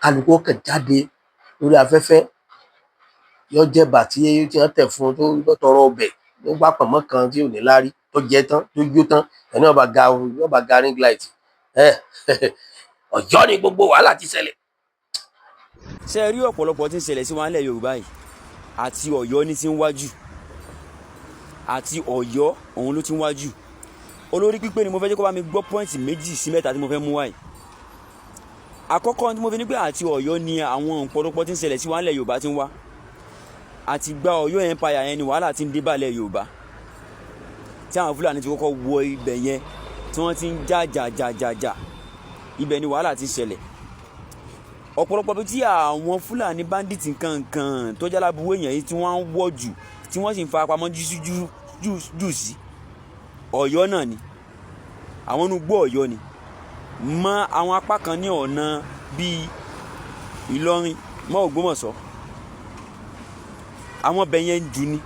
Kálukú ó kàn jáde lórí afẹ́fẹ́, yóò jẹ́ ẹ̀bà tí wọ́n tẹ̀ fún un, tó tọrọ ọbẹ̀, tó gbá pọ̀nmọ́ kan tí ò ní láárí, tó jẹ tán, tó yó tán, ẹni ọba ga, yóò ga ring light. Ọ̀yọ́ ni gbogbo wàhálà ti ṣẹlẹ̀. Ṣé ẹ rí ọ̀pọ̀lọpọ̀ tí ń ṣẹlẹ̀ sí wa nílẹ̀ Yorùbá yìí? Àti Ọ̀yọ́ ní ti ń wájú, àti Ọ̀yọ́ òun ló ti ń wájú. Olórí pípé ni mo fẹ́ jẹ́ kó bá mi gbọ́ point 2 sí 3 tí mo fẹ́ mú wáyìí. Àkọ́kọ́ tí mo fi ní pé àti Ọ̀yọ́ ni àwọn ọ̀pọ̀lọpọ̀ tí ń ṣẹlẹ̀ sí wa nílẹ̀ Yorùbá ti ń wá, àti gba Ọ̀yọ́ empire yẹn ni wàhálà ti ń dé balẹ̀ Yorùbá, tí àwọn Fúlàní ti kọ́kọ́ wọ ibẹ̀ yẹn, tí wọ́n ti ń jà jà jà jà jà. Ibẹ̀ ni wàhálà ti ṣẹlẹ̀. Ọ̀pọ̀lọpọ̀ bí tí àwọn Fúlàní bandit kankan tó jálábùwé èèyàn yìí tí wọ́n ń wọ̀ jù, tí wọ́n sì ń farapamọ́ jù sí Ọ̀yọ́ náà ni. Àwọn inú gbọ́ Ọ̀yọ́ ni mọ àwọn apá kan ní ọ̀nà bíi Ìlọrin mọ́ Ògbómọ̀ṣọ́, àwọn ọbẹ̀ yẹn ń jù ni.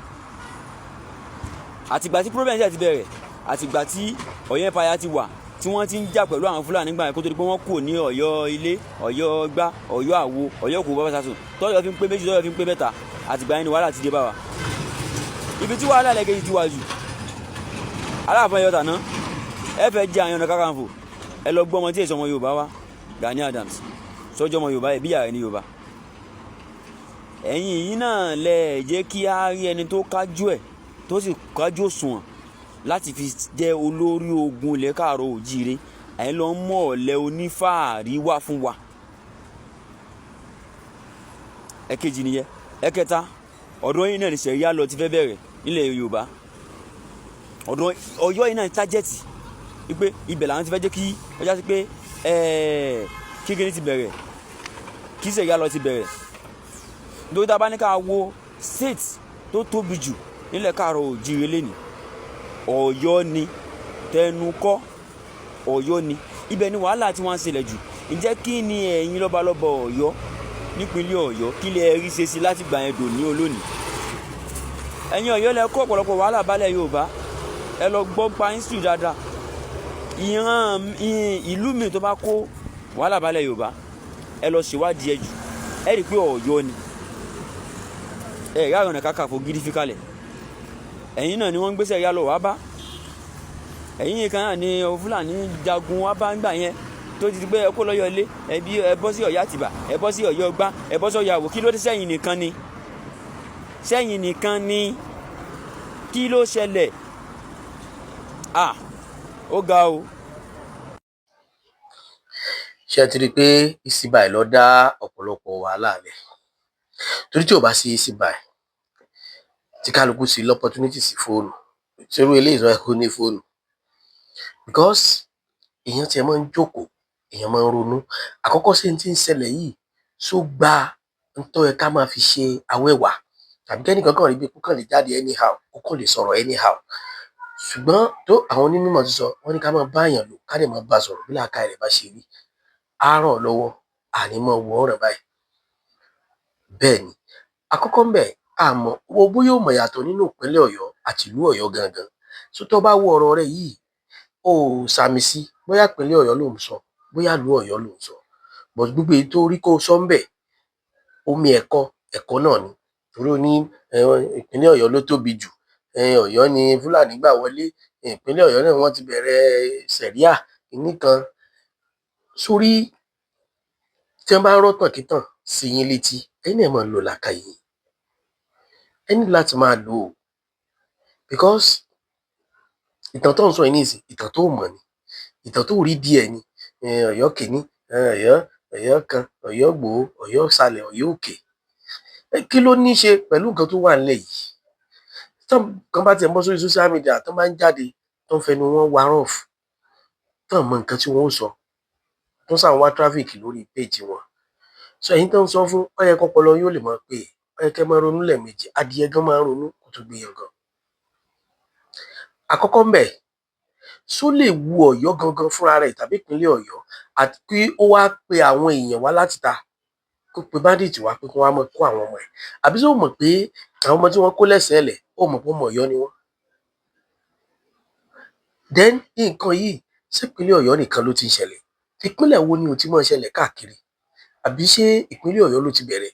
Àtìgbà tí problem ti bẹ̀rẹ̀, àtìgbà tí Ọ̀yọ́ empire ti wà, tí wọ́n ti ń jà pẹ̀lú àwọn Fúlàní gbà yẹn, kó tó di pé wọ́n kò ní Ọ̀yọ́ ilé, Ọ̀yọ́ gbá, Ọ̀yọ́ àwo, Ọ̀yọ́ kò bá sàtún, tọ́yọ̀ fi ń pé méjì, tọ́yọ̀ fi ń pé mẹ́ta. Àtìgbà yẹn ni wàhálà ti dé bá wa. Ibi tí wàhálà lẹ́gẹ̀ẹ́jì ti wà jù, Aláàfin Ọ̀yọ́ tàná, ẹ fẹ́ jẹ́ Ààrẹ Ọ̀nà Kakanfò, ẹ lọ gbọ́ ọmọ tí èso ọmọ Yorùbá wa, Gani Adams, sọ́jọ́ ọmọ Yorùbá ẹ̀ bí yàrá ní Yorùbá. Ẹ̀yin yìí náà lẹ jẹ́ kí á rí ẹni tó kájú ẹ̀, tó sì kájú òṣùwọ̀n láti fi jẹ́ olórí ogun ilẹ̀ káàárọ̀ òjíire. Ẹ̀yin lọ mọ̀ ọ̀lẹ́ onífàárí wá fún wa. Ẹ̀kejì nìyẹn. Ẹ̀kẹta, ọ̀dọ̀ yìí náà ní sẹ̀ríà lọ ti fẹ́ bẹ̀rẹ̀ nílẹ̀ Yorùbá. Ọ̀dọ̀ Ọ̀yọ́ yìí náà ní target wípé ibẹ̀ làwọn ti fẹ́ jẹ́ kí ọjà sí pé kíkiri ti bẹ̀rẹ̀, kí sẹ̀ríà lọ ti bẹ̀rẹ̀. Nítorí tá a bá ní ká wo state tó tóbi jù nílẹ̀ káàárọ̀ òjíire lẹ́nìí, Ọ̀yọ́ ni. Tẹnukọ́ Ọ̀yọ́ ni, ibẹ̀ ni wàhálà tí wọ́n ń ṣẹlẹ̀ jù. Ǹjẹ́ kí ni ẹ̀yin lọ́balọ́ba Ọ̀yọ́ nípínlẹ̀ Ọ̀yọ́, kí lẹ rí ṣe sí láti gbà yẹn dòní olónìí? Ẹ̀yin Ọ̀yọ́ lẹ kó ọ̀pọ̀lọpọ̀ wàhálà balẹ̀ Yorùbá. Ẹ lọ gbọ́ pa history dáadáa. Ìran ìlú mi tó bá kó wàhálà balẹ̀ Yorùbá, ẹ lọ ṣèwádìí ẹ jù, ẹ rí i pé Ọ̀yọ́ ni. Ẹ rí Ààrẹ Ọ̀nà Kakanfò gidi fi kalẹ̀. Ẹ̀yin náà ni wọ́n ń gbéṣẹ́ yá lọ wá bá. Ẹ̀yin kan náà ni Fúlàní jagun wá bá ń gbà yẹn, tó ti di pé ẹ kó lọ́yọ̀ ilé ẹbí, ẹ bọ́ sí Ọ̀yọ́ Àtìbà, ẹ bọ́ sí Ọ̀yọ́ gbá, ẹ bọ́ sí Ọ̀yọ́ àwò. Kí ló dé? Sẹ́yìn nìkan ni? Sẹ́yìn nìkan ni? Kí ló ṣẹlẹ̀? Ah, ó ga o. Ṣé ẹ ti rí i pé Easy Buy ló dá ọ̀pọ̀lọpọ̀ wàhálà lẹ̀? Torí tí ò bá sí Easy Buy, tí kálukú sí l'opportunity sí fóònù, ṣerú eléyìí sọ ẹ kó ní fóònù, because èèyàn tiẹ̀ máa ń jókòó, èèyàn máa ń ronú. Àkọ́kọ́, sí ní tí ń ṣẹlẹ̀ yìí ṣó gba ń tọ́ ẹ ká máa fi ṣe awẹ́wà, tàbí kẹ́nìkan kàn rí bí kó kàn lè jáde anyhow, kó kàn lè sọ̀rọ̀ anyhow? Ṣùgbọ́n tó àwọn onímọ̀ ti sọ, wọ́n ní ká máa bá èèyàn lò, ká dẹ̀ máa bá sọ̀rọ̀ bí làákàyè rẹ̀ bá ṣe rí, á ràn ọ́ lọ́wọ́, àní máa wọ ọ̀ràn báyìí. Bẹ́ẹ̀ ni, àkọ́kọ́ ńbẹ̀, àmọ́ wo bóyá ó mọ̀ yàtọ̀ nínú ìpínlẹ̀ Ọ̀yọ́ àti ìlú Ọ̀yọ́ gangan. So tó bá wo ọ̀rọ̀ rẹ̀ yìí, ó sàmì sí bóyá ìpínlẹ̀ Ọ̀yọ́ ló ń sọ, bóyá ìlú Ọ̀yọ́ ló ń sọ, but gbogbo èyí tó rí kó sọ ńbẹ̀, omi ẹ̀kọ ẹ̀kọ náà ni. Torí ó ní ìpínlẹ̀ Ọ̀yọ́ ló tóbi jù, Ọ̀yọ́ ni Fúlàní gbà wọlé, ìpínlẹ̀ Ọ̀yọ́ náà wọ́n ti bẹ̀rẹ̀ sẹ̀ríà kínní kan sórí. Tí wọ́n bá ń rọ́tàn kítàn sí yín létí, ẹ̀yin náà máa lo làákàyè yín. Ẹ ní láti máa lò ó, because ìtàn tó ń sọ yìí nísìnyí, ìtàn tó mọ̀ ni, ìtàn tó rí díẹ̀ ni. Ọ̀yọ́ kìíní, Ọ̀yọ́, Ọ̀yọ́ kan, Ọ̀yọ́ gbòó, Ọ̀yọ́ ìsàlẹ̀, Ọ̀yọ́ òkè, kí ló ní í ṣe pẹ̀lú nǹkan tó wà nílẹ̀ yìí? Tán kan bá tiẹ̀ ń bọ́ sórí social media, tán bá ń jáde, tán fẹnu wọn wa rough, tán mọ nǹkan tí wọ́n ó sọ, tó sà ń wá traffic lórí page wọn. So ẹ̀yin tó ń sọ fún, ó yẹ kọ́pọlọ yín ó lè máa pé, ó yẹ kẹ́ máa ronú lẹ́ẹ̀mejì. Adìyẹ gan máa ń ronú kó tó gbé yan gan. Àkọ́kọ́ ńbẹ̀, ṣó lè wu Ọ̀yọ́ gangan fúnra rẹ̀ tàbí ìpínlẹ̀ Ọ̀yọ́ àti kí ó wá pe àwọn èèyàn wá láti ta, kó pe bandit wá pé kí wọ́n wá máa kó àwọn ọmọ ẹ̀? Àbí ṣó mọ̀ pé àwọn ọmọ tí wọ́n kó lẹ́sẹ̀ẹ́lẹ̀, ó mọ̀ pé ọmọ Ọ̀yọ́ ni wọ́n? Then nǹkan yìí, ṣé ìpínlẹ̀ Ọ̀yọ́ nìkan ló ti ń ṣẹlẹ̀? Ìpínlẹ̀ wo ni ò ti máa ṣẹlẹ̀ káàkiri? Àbí ṣé ìpínlẹ̀ Ọ̀yọ́ ló ti bẹ̀rẹ̀?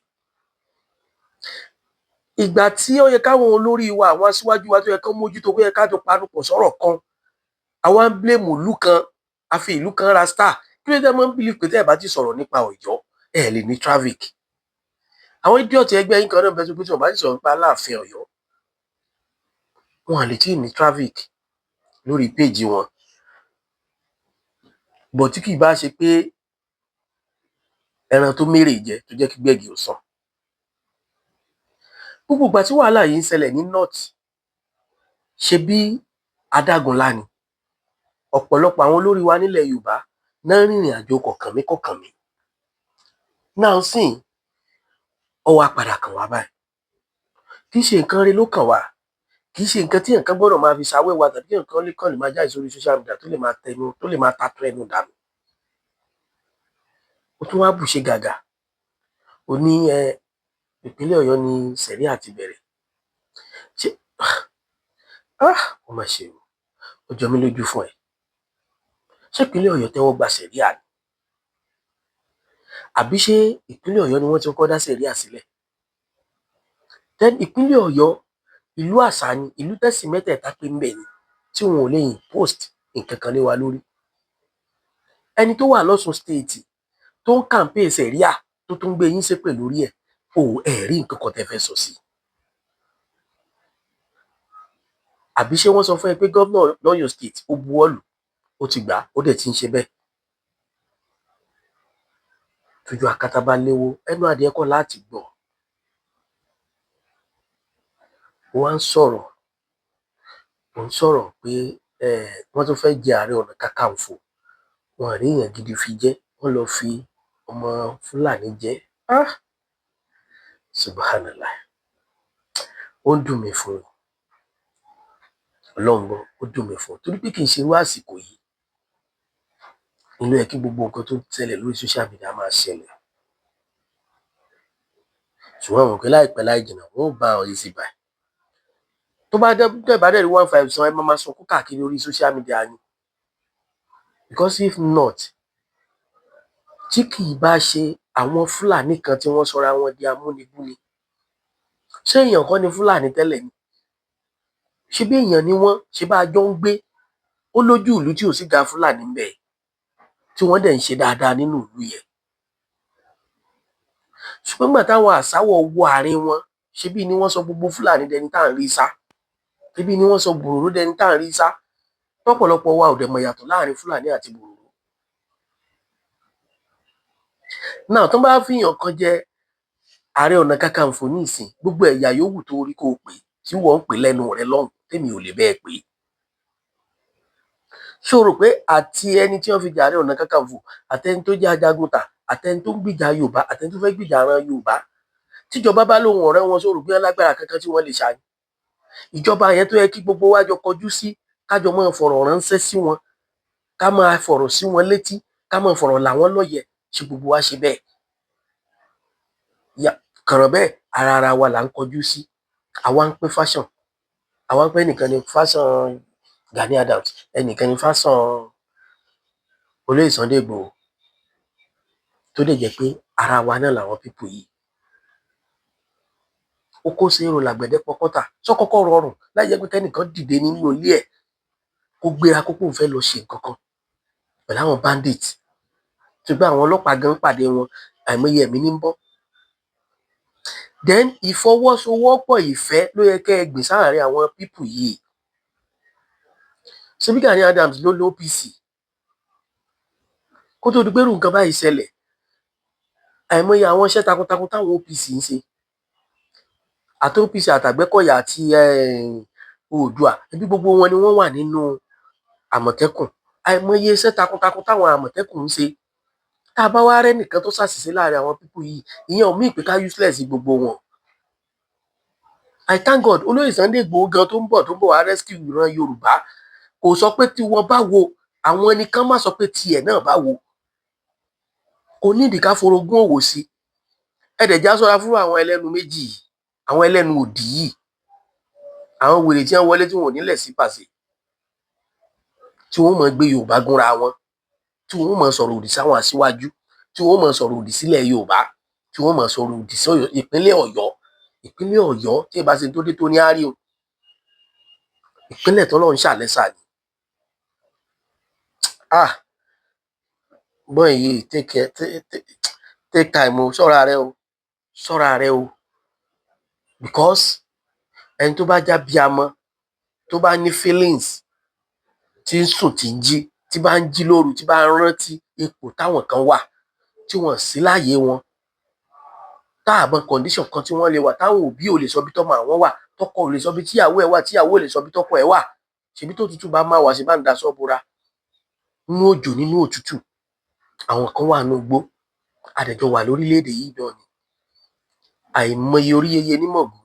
Ìgbà tí ó yẹ káwọn olórí wa, àwọn aṣíwájú wa tó yẹ kán mójútó, pé yẹ ká jọ panupọ̀ sọ̀rọ̀ kan, àwa ń blame ìlú kan, a fi ìlú kan ra star. Kí ló dé máa ń believe pé tẹ́ ẹ bá ti sọ̀rọ̀ nípa Ọ̀yọ́, ẹ lè ní traffic? Àwọn idiot ẹgbẹ́ yín kan náà bẹ́ẹ̀ tó pé tí wọ́n bá ti sọ̀rọ̀ nípa Aláàfin Ọ̀yọ́, wọn à lè tí ì ní traffic lórí péèjì wọn. Bọ̀ tí kì í bá ṣe pé ẹran tó mérè jẹ tó jẹ́ kí gbẹ̀gì ó sàn. Gbogbo ìgbà tí wàhálà yìí ń ṣẹlẹ̀ ní north, ṣe bí adágúnlá ni ọ̀pọ̀lọpọ̀ àwọn olórí wa nílẹ̀ Yorùbá náà rìnrìn àjò kọ̀kànmí kọ̀kànmí náà sìn, ó wá padà kàn wá báyìí. Kì í ṣe nǹkan ire ló kàn wá, kì í ṣe nǹkan tí nǹkan gbọ́dọ̀ máa fi ṣàwẹ́wà tàbí kí nǹkan lè kàn lè máa jáde sórí social media tó lè máa tẹnu, tó lè máa tatọ́ ẹnu dànù. Ó tún wá bùṣe gàgà, ó ní ẹ ìpínlẹ̀ Ọ̀yọ́ ni sẹ̀ríà ti bẹ̀rẹ̀. Ṣé ah, ó mà ṣe o, ó jọ mí lójú fún ẹ. Ṣé ìpínlẹ̀ Ọ̀yọ́ tẹ́wọ́ gba sẹ̀ríà ni? Àbí ṣé ìpínlẹ̀ Ọ̀yọ́ ni wọ́n ti kọ́kọ́ dá sẹ̀ríà sílẹ̀? Then ìpínlẹ̀ Ọ̀yọ́, ìlú àṣà ni, ìlú tẹ̀sìn mẹ́tẹ̀ẹ̀ta pé ń bẹ̀ ni, tí wọn ò lè impose nǹkan kan lé wa lórí. Ẹni tó wà lọ́sùn State tó ń campaign sẹ̀ríà, tó tún gbé yín ṣépè lórí ẹ̀, ò ẹ̀ rí nǹkan kan tẹ́ fẹ́ sọ sí. Àbí ṣé wọ́n sọ fún ẹ pé gómìnà lọ́yọ̀ State ó buwọ́lù, ó ti gbà, ó dẹ̀ ti ń ṣe bẹ́ẹ̀? Tójú akátá bá léwó, ẹnu adìẹ kọ́ láti gbọ́. Ó wá ń sọ̀rọ̀, ó ń sọ̀rọ̀ pé wọ́n tún fẹ́ jẹ Ààrẹ Ọ̀nà Kakanfò, wọn rí èèyàn gidi fi jẹ́, wọ́n lọ fi ọmọ Fúlàní jẹ́. Ah, subhanallah, ó ń dùn mí fún un. Ọlọ́run gbọ́, ó dùn mí fún un, torí pé kì í ṣe irú àsìkò yìí inú ẹ kí gbogbo nǹkan tó ń ṣẹlẹ̀ lórí social media máa ṣẹlẹ̀. Ṣùgbọ́n àwọn òkè láìpẹ́ láì jìnnà, wọn ò bá àwọn yìí sí báyìí. Tó bá dẹ́ bá dẹ̀ rí 15 san, ẹ máa máa sunkún káàkiri orí social media ni. Because if not, tí kì í bá ṣe àwọn Fúlàní kan tí wọ́n sọra wọn di amúnibúni, ṣé èèyàn kọ́ ni Fúlàní tẹ́lẹ̀ ni? Ṣé bí èèyàn ni wọ́n? Ṣé bá a jọ ń gbé? Ó lójú ìlú tí ò sí ga Fúlàní ń bẹ, tí wọ́n dẹ̀ ń ṣe dáadáa nínú ìlú yẹn. Ṣùgbọ́n nígbà táwọn àsáwọ̀ wọ àárín wọn, ṣebí ni wọ́n sọ gbogbo Fúlàní dẹni tá à ń rí sá, ṣebí ni wọ́n sọ bòròró dẹni tá à ń rí sá. Tọ́pọ̀lọpọ̀ wa ò dẹ̀ mọ̀ yàtọ̀ láàrin Fúlàní àti bòròró. Náà tó bá fìyàn kan jẹ Ààrẹ Ọ̀nà Kakanfò ní ìsìn, gbogbo ẹ̀yà yòówù tó rí kó o pè, tí wọ́n ń pè lẹ́nu rẹ lọ́hùn, tèmi ò lè bẹ́ẹ̀ pè. Ṣé o rò pé àti ẹni tí wọ́n fi jẹ Ààrẹ Ọ̀nà Kakanfò, àtẹni tó jẹ́ ajagunta, àtẹni tó ń gbìjà Yorùbá, àtẹni tó fẹ́ gbìjà ara Yorùbá, tíjọba bá lóhun ọ̀rẹ́ wọn, ṣé o rò pé lágbára kankan tí wọ́n lè ṣàní? Ìjọba yẹn tó yẹ kí gbogbo wa jọ kọjú sí, kájọ máa fọ̀rọ̀ ránṣẹ́ sí wọn, ká máa fọ̀rọ̀ sí wọn létí, ká máa fọ̀rọ̀ là wọ́n lọ́yẹ̀, ṣe gbogbo wa ṣe bẹ́ẹ̀? Kànràn bẹ́ẹ̀, ara ara wa là ń kọjú sí. Àwa ń pín fashion, àwa ń pín, ẹnìkan ní fashion Gani Adams, ẹnìkan ní fashion olóyè Sunday Igboho, tó dẹ̀ jẹ́ pé ara wa náà làwọn people yìí. Ó kó sí èrò làgbẹ̀dẹ pọkọ́tà sọ́kọ́kọ́ rọrùn láì jẹ́ pé kẹ́nìkan dìde nínú ilé ẹ̀, kó gbéra, kó kóun fẹ́ lọ ṣe nǹkan kan pẹ̀lú àwọn bandits, ṣùgbọ́n àwọn ọlọ́pàá gan pàdé wọn, àìmọye ẹ̀mí ní ń bọ́. Then ìfọwọ́sowọ́pọ̀ ìfẹ́ ló yẹ kẹ́ ẹ gbìn sáàárín àwọn people yìí. Ṣebí Gani Adams ló ló OPC kó tó di pé irú nǹkan báyìí ṣẹlẹ̀? Àìmọye àwọn iṣẹ́ takuntakun táwọn OPC ń ṣe, àti OPC àtàgbẹ́kọ̀yà àti Oòduà, ẹbí gbogbo wọn ni wọ́n wà nínú Àmọ̀tẹ́kùn. Àìmọye iṣẹ́ takuntakun táwọn Àmọ̀tẹ́kùn ń ṣe. Tá a bá wá rẹ́nìkan tó ṣàṣìṣe láàrin àwọn people yìí, ìyẹn ò mean pé ká useless gbogbo wọn. I thank God, olóyè Sunday Igboho gan tó ń bọ̀ wá rescue ìran Yorùbá, kò sọ pé tí wọ́n bá wo àwọn ẹnìkan, má sọ pé tiẹ̀ náà bá wo, kò nídìí ká forogún òwò sí. Ẹ dẹ̀ já ṣọ́ra fún àwọn ẹlẹ́nu méjì yìí, àwọn ẹlẹ́nu òdì yìí, àwọn wèrè tí wọ́n wọlé tí wọn ò nílẹ̀ sí pàṣẹ, tí wọ́n máa gbé Yorùbá gúnra wọn, tí wọ́n máa sọ̀rọ̀ òdì sáwọn aṣíwájú, tí wọ́n máa sọ̀rọ̀ òdì sílẹ̀ Yorùbá, tí wọ́n máa sọ̀rọ̀ òdì sí ìpínlẹ̀ Ọ̀yọ́, ìpínlẹ̀ Ọ̀yọ́ tí ì bá ṣe tó dé tó ní àárí o, ìpínlẹ̀ tọ́lọ́run ṣàlẹ́sà ni. Ah, boy yìí, take care, take time o, ṣọ́ra rẹ o, ṣọ́ra rẹ o, because ẹni tó bá já bíamọ, tó bá ní feelings, tí ń sùn, tí ń jí, tí bá ń jí lóru, tí bá ń rántí ipò táwọn kan wà tí wọn sí láàyè wọn, tá àmọ́ condition kan tí wọ́n lè wà, táwọn òbí ò lè sọ bí tọ́mọ àwọn wà, tọkọ ò lè sọ bí tíyàwó ẹ̀ wà, tíyàwó ò lè sọ bí tọkọ ẹ̀ wà. Ṣebí tó tútù bá máa wà, ṣe bá ń daṣọ bora nínú òjò, nínú òtútù, àwọn kan wà nínú igbó. Àdẹ̀jọ wà lórílẹ̀‐èdè yìí náà ni. Àìmọye orí yẹyẹ nímọ̀gún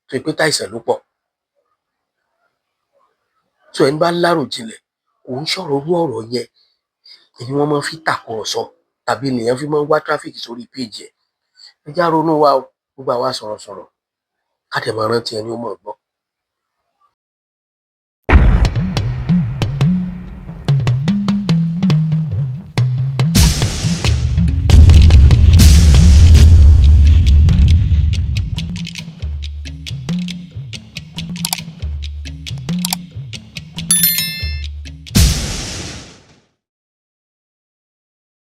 tó yẹ pé táìsàn ló pọ̀. So ẹni bá láròjinlẹ̀, kò ń sọ̀rọ̀ orú ọ̀rọ̀ yẹn ni wọ́n máa fi tàkùrọ̀sọ tàbí lèèyàn fi máa ń wá traffic sórí péèjì ẹ̀. Ẹ já ronú wa o, gbogbo àwa sọ̀rọ̀sọ̀rọ̀, ká dẹ̀ máa rántí ẹni ó mọ̀ gbọ́.